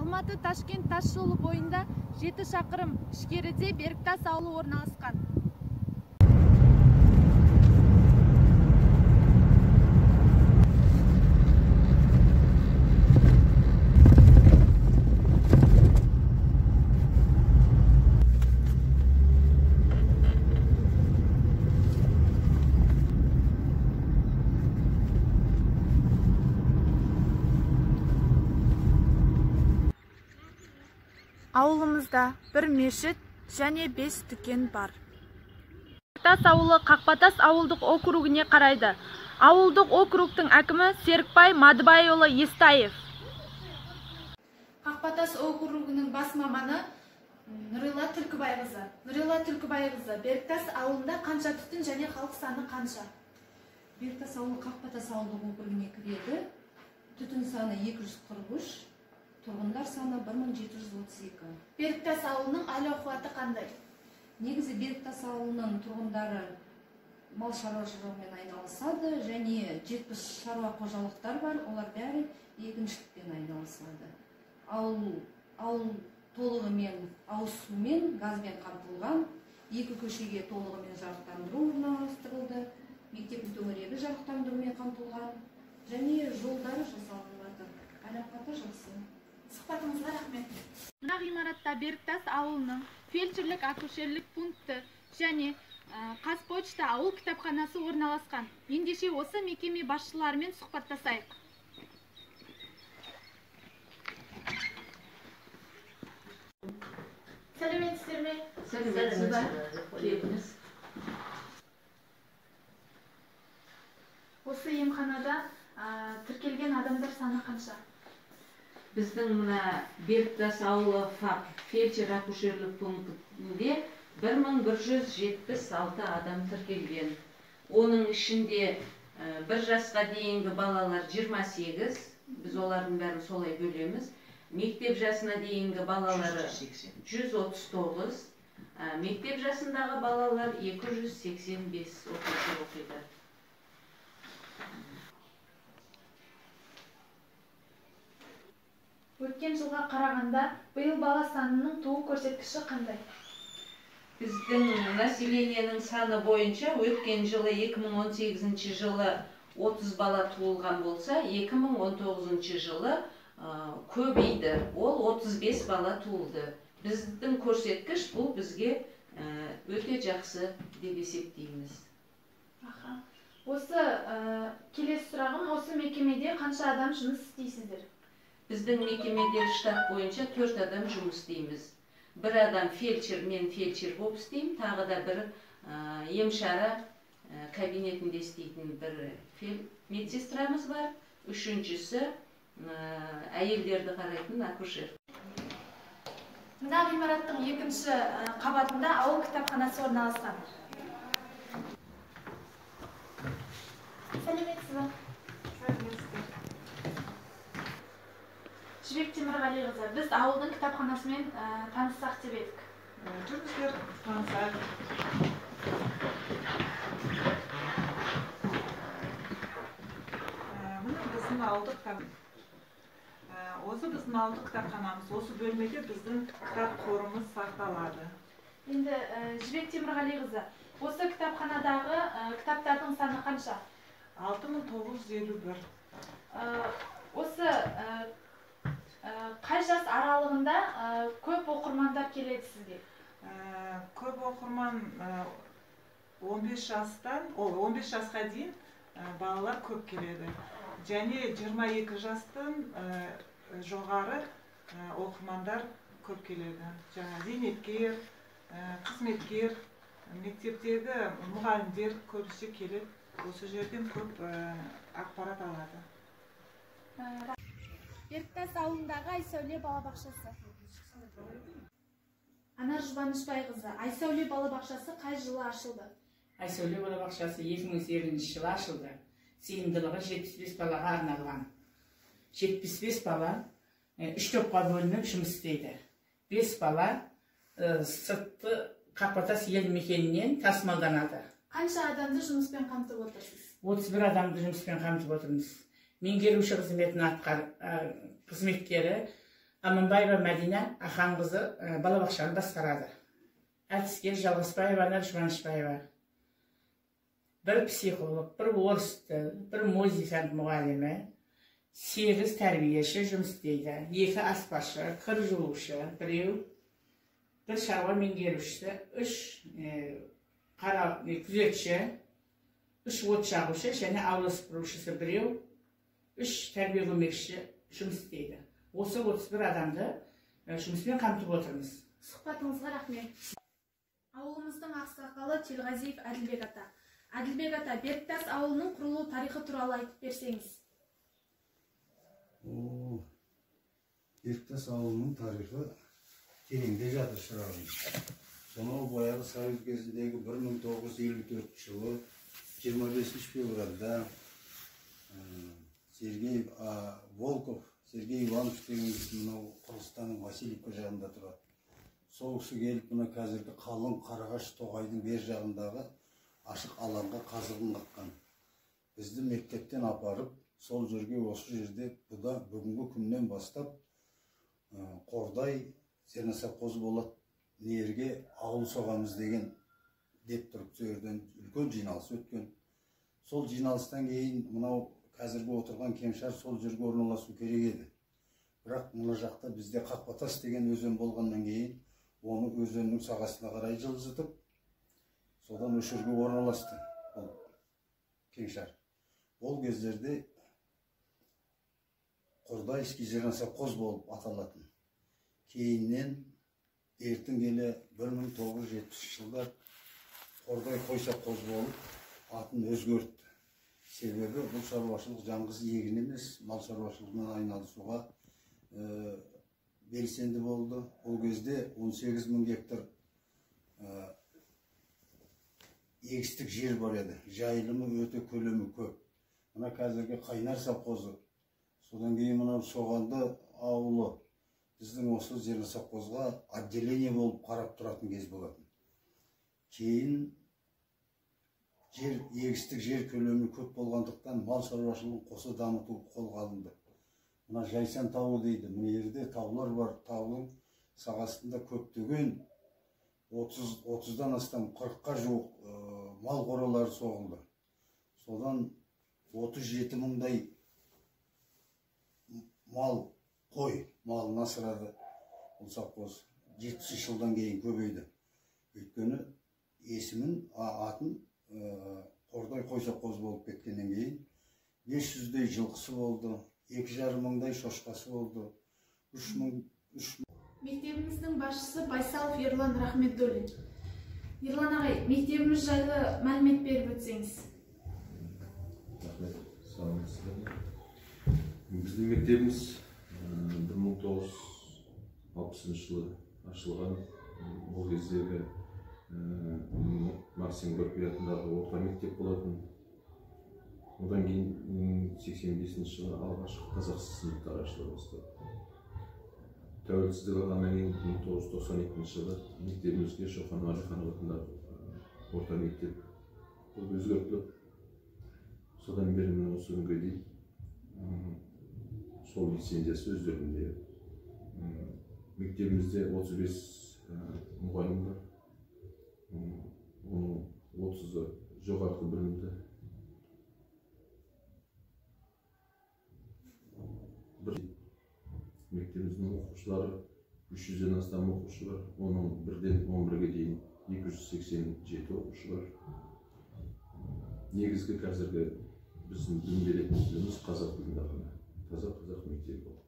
Алматы Ташкент тас жолы бойында 7 шақырым ішкеріде Беріктас ауылы орналасқан. Ауылымызда бір мешіт және 5 дүкен бар. Беріктас ауылы Қақпатас ауылдық округіне қарайды. Ауылдық округтың әкімі Серікбай Мадыбайұлы Естаев. Қақпатас округінің бас маманы Нұрила Түлкібайқызы. Нұрила Түлкібайқызы, Беріктас ауылында қанша түтін және халық саны қанша? Беріктас ауылы Қақпатас ауылдық округіне кіреді. Түтін саны 243. Тұрғындар саны 1732. Беріктас ауылының әл-ауқаты қандай? Негізі Беріктас ауылының тұрғындары мал шаруашылығымен айналысады және 70 шаруа қожалықтар бар, олар бәрі егіншілікпен айналысады. Ауыл толығымен ауыз сумен, газбен қамтылған, 2 көшеге толығымен жарықтандыру орналастырылды, мектептің төңірегі жарықтандырумен қамтылған және жолдары жасалынып жатыр. Әл-ауқаты жақсы. Сұхбатыңызға рахмет. Мына ғимаратта Беріктас ауылының фельдшерлік акушерлік пункті және Қазпочта ауыл кітапханасы орналасқан. Ендеше осы мекеме басшыларымен сұхбаттасайық. Сәлеметсіздер ме? Сәлеметсіз бе? Келіңіз. Осы емханада тіркелген адамдар саны қанша? Біздің мына Беріктас ауылы ФАП фельдшер акушерлік пунктінде 1176 адам тіркелген. Оның ішінде бір жасқа дейінгі балалар 28, біз олардың бәрін солай бөлеміз. Мектеп жасына дейінгі балалары 139, мектеп жасындағы балалар 285 оқушы оқиды. Өткен жылға қарағанда биыл бала санының туу көрсеткіші қандай? Біздің населениенің саны бойынша өткен жылы 2018 жылы 30 бала туылған болса, 2019 жылы көбейді. Ол 35 бала туылды. Біздің көрсеткіш бұл бізге өте жақсы деп есептейміз. Аха. Осы келесі сұрағым, осы мекемеде қанша адам жұмыс істейсіздер? Біздің мекемеде штат бойынша 4 адам жұмыс істейміз. Бір адам фельдшер, мен фельдшер болып істеймін, тағы да бір емшара кабинетінде істейтін бір медсестрамыз бар, үшіншісі әйелдерді қарайтын акушер. Мына ғимараттың екінші қабатында ауыл кітапханасы орналасқан. Сәлеметсіз бе? Сәлеметсіздер. Жібек Темірғалиқызы, біз ауылдың кітапханасымен таныссақ деп едік. Жүріңіздер, танысайық. Міне біздің ауылдық кітап. Осы біздің ауылдық кітапханамыз. Осы бөлмеде біздің кітап қорымыз сақталады. Енді Жібек Темірғалиқызы, осы кітапханадағы кітаптардың саны қанша? 6951. Осы қай жас аралығында көп оқырмандар келеді сізге? Көп оқырман 15 жастан, 15 жасқа дейін балалар көп келеді. Және 22 жастан жоғары оқырмандар көп келеді. Жаңа зейнеткер, қызметкер, мектептегі мұғалімдер көбісі келіп, осы жерден көп ақпарат алады. Беріктас ауылындағы Айсәуле балабақшасы. Анар Жұбанышбайқызы, Айсәуле балабақшасы қай жылы ашылды? Айсәуле балабақшасы 2008 жылы ашылды. Сыйымдылығы 75 балаға арналған. 75 бала 3 топқа бөлініп жұмыс істейді. 5 бала сыртты Қақпатас ел мекенінен тасымалданады. Қанша адамды жұмыспен қамтып отырсыз? 31 адамды жұмыспен қамтып отырмыз. Меңгеруші қызметін қызметкері Аманбаева Мәдина Аханқызы балабақшаны басқарады. Әдіскер Жалғасбаева Анар Жұбанышбаева. Бір психолог, бір орыс тіл, бір музыкант мұғалімі, 8 тәрбиеші жұмыс істейді. 2 аспазшы, кір жуушы, біреу, бір шаруа меңгерушісі, 3 күзетші, 3 от жағушы және аула сыпырушысы біреу, 3 тәрбие көмекшісі жұмыс істейді. Осы 31 адамды жұмыспен қамтып отырмыз. Сұхбатыңызға рахмет. Ауылымыздың ақсақалы Телғазиев Әділбек ата. Әділбек ата, Беріктас ауылының құрылу тарихы туралы айтып берсеңіз. Беріктас ауылының тарихы тереңде жатыр, шырағым. Сонау баяғы совет кезіндегі 1954 жылы 25 февральда Сергей Волков, Сергей Иванович деген кісі мынау Қырғызстанның Васильевка жағында тұрады. Сол кісі келіп мына қазіргі қалың қарағаш тоғайдың бер жағындағы ашық алаңға қазығын қаққан. Бізді мектептен апарып, сол жерге, осы жерде бұда бүгінгі күннен бастап Қордай зерносовхозы болады, нерге ауыл соғамыз деген деп тұрып, сол жерден үлкен жиналыс өткен. Сол жиналыстан кейін мынау қазіргі отырған кеңшар сол жерге орналасу керек еді. Бірақ мына жақта бізде Қақпатас деген өзен болғаннан кейін оны өзеннің сағасына қарай жылжытып, содан осы жерге орналасты бұл кеңшар. Ол кездерде Қордайский зерносовхоз болып аталатын. Кейіннен ертең келе 1970 жылдар Қордай қой совхозы болып атын өзгертті. Себебі бұл шаруашылық жалғыз егін емес, мал шаруашылығымен айналысуға белсенді болды. Ол кезде 18 мың гектар егістік жер бар еді. Жайылымы өте көлемі көп. Мына қазіргі Қайнар совхозы, содан кейін мынау Соғанды ауылы біздің осы зерносовхозға отделение болып қарап тұратын кез болатын. Кейін жер, егістік жер көлемі көп болғандықтан мал шаруашылығын қоса дамыту қолға алынды. Мына Жайсан тауы дейді, мына жерде таулар бар, таудың сағасында көптеген 30-дан астам 40-қа жуық мал қоралары соғылды. Содан 37 мыңдай мал, қой малын асырады бұл совхоз. 70 жылдан кейін көбейді. Өйткені есімін, атын Қордай қой совхозы болып кеткеннен кейін 500-дей жылқысы болды, 2,5 мыңдай шошқасы болды, 3 мың. Мектебіміздің басшысы Байсалов Ерлан Рахметдуллин. Ерлан ағай, мектебіміз жайлы мәлімет беріп өтсеңіз. Рахмет, саламатсыздар ма? Біздің мектебіміз 1960 жылы ашылған. Ол кездегі Максим Горький атындағы орта мектеп болатын. Одан кейін 85 жылы алғашқы қазақша сыныптар ашыла бастады. Тәуелсіздік алғаннан кейін 1992 жылы мектебімізге Шоқан Уәлиханов атындағы орта мектеп болып өзгертіліп, содан бері міне осы күнге дейін сол лицензиясы өздерінде. Мектебімізде 35 мұғалім бар. Оның 30-ы жоғарғы білімді. Мектебіміздің оқушылары 300-ден астам оқушы бар. Оның 1-ден 11-ге дейін 287 оқушы бар. Негізгі қазіргі біздің білім беретін тіліміз қазақ тілінде ғана. Таза қазақ мектебі.